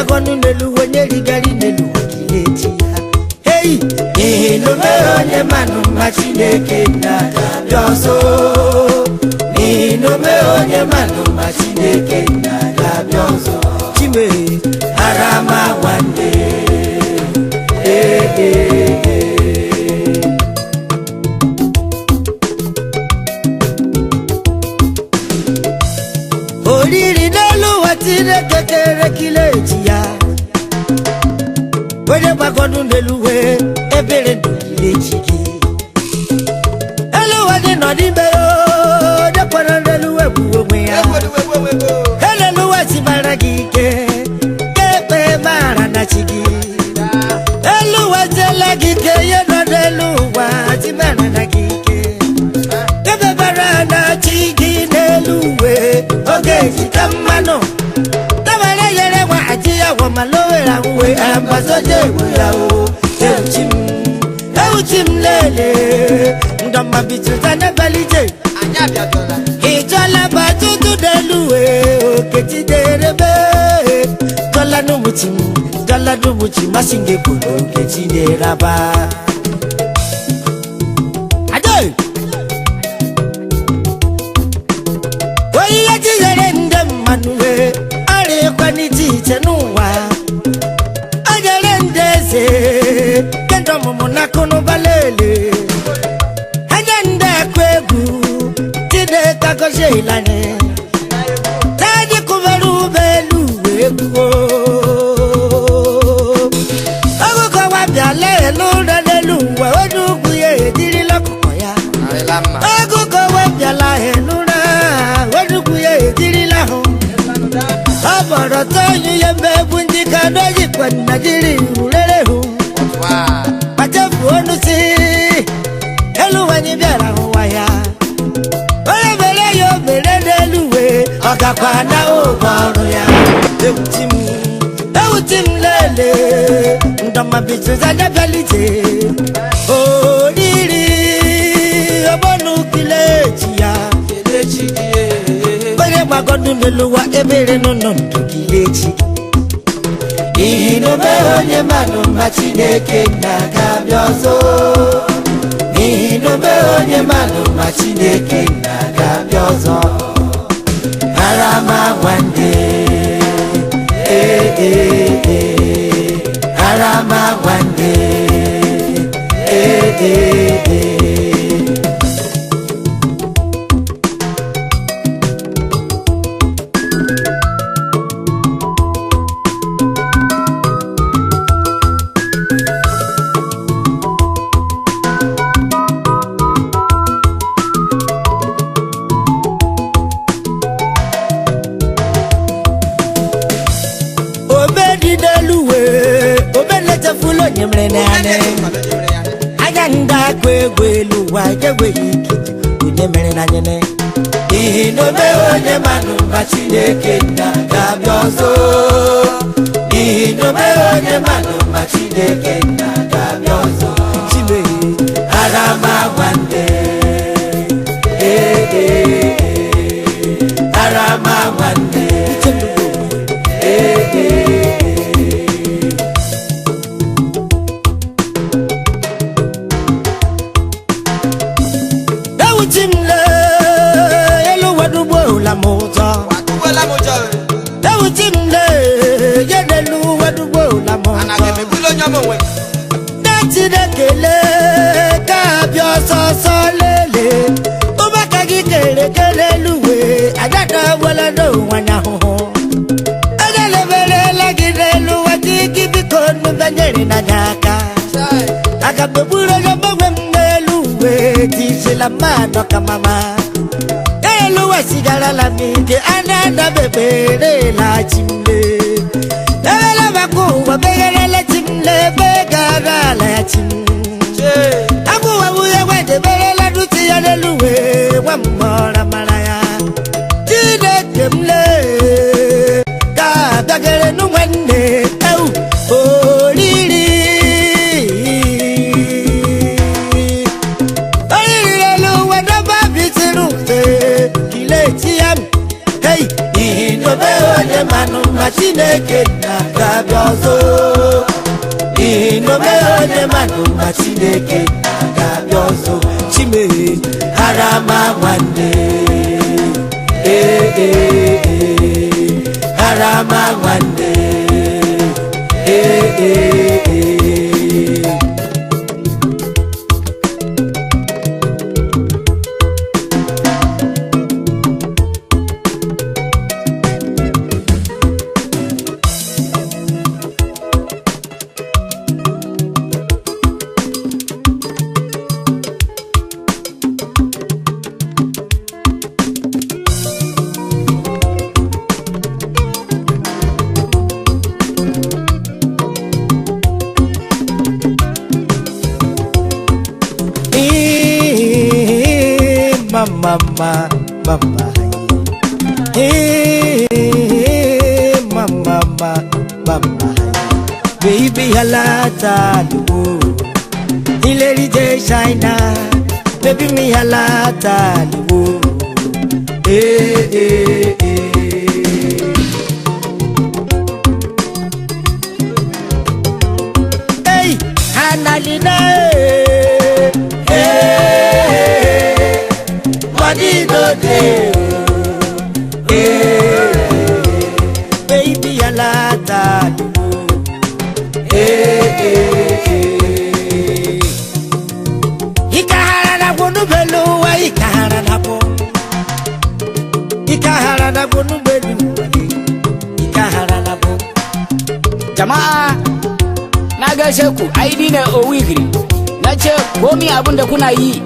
gbagọnụ n'elu onye rigari n'elu kilechi ya. Hei, n'ihi na omeghe onye manụ mma Chineke nna ga-abịa ọzọ. N'ihi na omeghe onye manụ mma Chineke nna ga-abịa ọzọ. Chime harama nwanne. Ee, ee, ee. Oriri n'elu ụwa Chineke kere kilechi ya. Onye gbagọdụ n'elu wee ebere ndụ kilechi gị. Elu ụwa dị nọ n'ime onye kwere n'elu uwe gbuo onwe ya. Elelu ụwa chibara gị ike kekpe mara na chi gị. Elu ụwa tiela gị ike ihe nọ n'elu ụwa chibara na gị ike. Ebebara na chi gị n'elu uwe oge jika mmanụ. Tabara yere nwa aji ya wọ ma lowere uwe ambasoje ewu ya o. Ewuchi m, ewuchi m lele, ndọma bituta n'ebalije. Ìjọla bá tuntun délùwé òkè tí dèrèbé. Jọlá nùmùtì, jọlá nùmùtì, má sì ń gé kòló òkè tí dèrèbá. Adé! Oyiye tinyere ndị mmanụ wee arịkwa n'ije iche n'ụwa. O nyere ndị eze kedụ ọmụmụ na akụnụba lele. Enye ndị akụ egwu Chineke agọziela anyị. Tadị kụbara ụba elu wee gwuo. Ọgụgụ wa bịala elu ụlọ n'elu ụwa onye ugwu ya ejirila ọkụkọ ya. Ọgụgụ wa bịala elu ụlọ onye ugwu ya ejirila hụ. Ọ bọrọ tọnyụ ya mgbe egwu ndị ka n'ojikwa Naịjirịa rere hụ. Kpachapu ọnụ si elu ụwa anyị bịara ụwa ya. Onye mere ya o mere n'elu uwe ọ gakwa na ụgwọ ọrụ ya. Ewuchi m, ewuchi m lele, ndọma bituza n'ebelije. Oriri ọgbọnụ kilechi ya. Onye gbagọdụ n'elu ụwa ebere n'ụlọ ndụ kilechi. N'ihi na omeghe onye manụ mma Chineke nna ga-abịa ọzọ. N'ihi na omeghe onye manụ mma Chineke nna ga-abịa ọzọ. Harama nwanne, ee, ee, ee. Harama nwanne, ee, ee, ee. Obe dị n'elu wee, obe na-echefula onye mere naanị. Anya ndị akụ egwu elu ụwa enweghị ike onye mere na nyene. N'ihi na omeghe onye manụ mma Chineke nna ga-abịa ọzọ. N'ihi na omeghe onye manụ mma Chineke nna ga-abịa ọzọ. Chime harama nwanne, ee, ee, ee. Harama nwanne, ee, ee, ee. Ewuchi m lee elu wedugbo la m ụtọ. Ewuchi m lee ye n'elu wedugbo la m ụtọ. Na Chineke lee ka abịa ọsọsọ lele. Ụmụaka gị kere kere elu wee agada wele n'ụwa n'ahụhụ. Onye leberela gị n'elu ụwa chi gị biko nubanyere n'anya aka. Aga m egburu onye mgbanwe m n'elu uwe tijila mmadụ ka mama. Elu ụwa sigarala m ike a na-adabeberela chi m le. Ebele maka ụwa megherela chi m le ebe gara ala ya chi m. Agụwa wuye wedeberela n'uche ya n'elu uwe nwa mmụọ mara ya. Chineke m lee ka abịagere nụ nwanne ewu oriri. Oriri elu ụwa dọba bitiri ute kilechi ya m. Hei, n'ihi na omeghe Onye manụ ma Chineke nna ga-abịa ọzọ. N'ihi na omeghe onye manụ ma Chineke nna ga-abịa ọzọ. Chime harama nwanne, ee ee ee, harama nwanne, ee ee ee. Eh, mama, mama, eh, mama, mama, baby halata luwo, ileri je China, baby mi halata luwo, eh, eh, eh. Hey, Analina, eh, eh, money no dey, oh, eh, baby alata, eh, eh, eh. Ikahara na gwonu belu wa ikahara na bo, ikahara na gwonu belu wa ikahara na bo. Jama'a, na gaishe ku. Ai ni ne Owigiri. Na ce komi abin da kuna yi,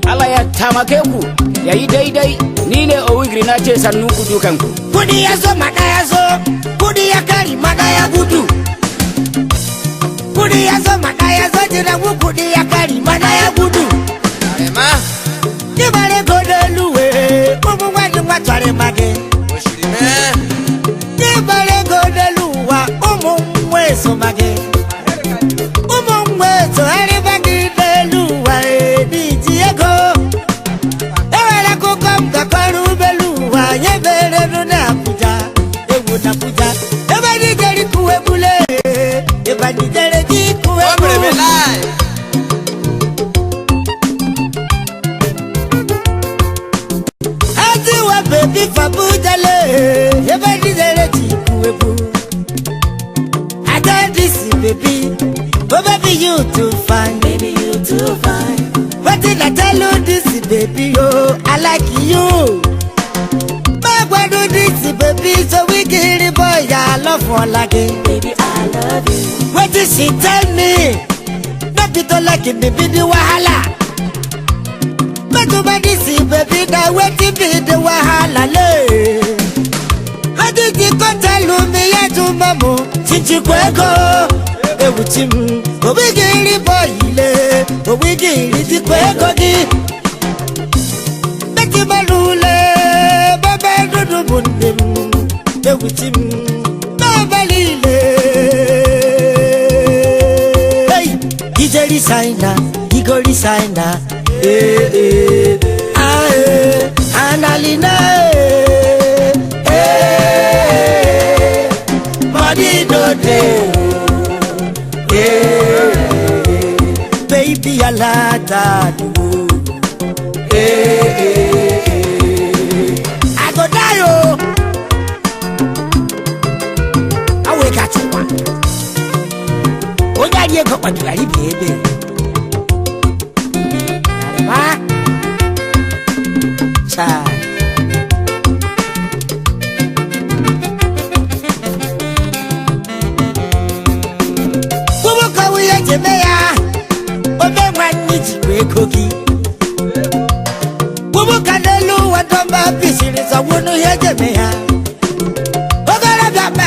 Allah ya tamake ku ya yi daidai. Ni ne Owigiri, na ce sannu ku dukanku. Kudi ya zo mada ya zo, kudi ya kari mada ya gudu. Kudi ya zo mada ya zo, jiragu kudi ya kari mada ya gudu. Arema, Nibare godoluwe, ụmụ nwanyị nwa chọrọ ịma gị. oshiri mee. Nibare godoluwa, ụmụ nwa esoma gị. Ụmụ nwa esogharịba gị n'elu ụwa n'iji ego. Enwere akụkọ m gakọrọ ụgbọelu ụwa nye merenu n'Abuja, egwu n'Abuja. Ebe ndị jere kuwe bule, ebe ndị jere ji kuwe O mere bule. me lai. Ajiwa baby fabujale, ebe ndị jere ji kuwe bu. I tell this baby, oh baby you too fine, baby you too fine. Wetin I tell you this baby, oh I like you. Gbagwadu this baby, so we get it boy, I love for like it. Baby, I love you. Wetin she tell me, no be to like it, be the wahala. Gbagwadu this baby, na wetin be the wahala le. Wetin she go tell me yẹtu mọ́mú, chichikwu ego, ewuchi m. Owigiri boy ile, owigiri jikwa ego gị. Bẹ́tí mẹ́lú le, bẹ́bẹ́ dúdú bụ ndị m, ewuchi m, bẹ́bẹ́ niile. Hey, ijeri China, igori China, eh, eh, ah, eh, analina, eh, eh, money no dey, oh, eh, baby alata, oh. Eh, eh, eh. I go die oh. Awe ka chukwa. Onye ari ego kwadoro ibi ebe. Arịma. Chai. Kwụbụkọ wuye ji eme ya. Ome nwanne jikwa ego gị. Kwụbụka n'elu ụwa dọmba bisiri zọwụnụ ihe eji eme ya. Okorobịa ma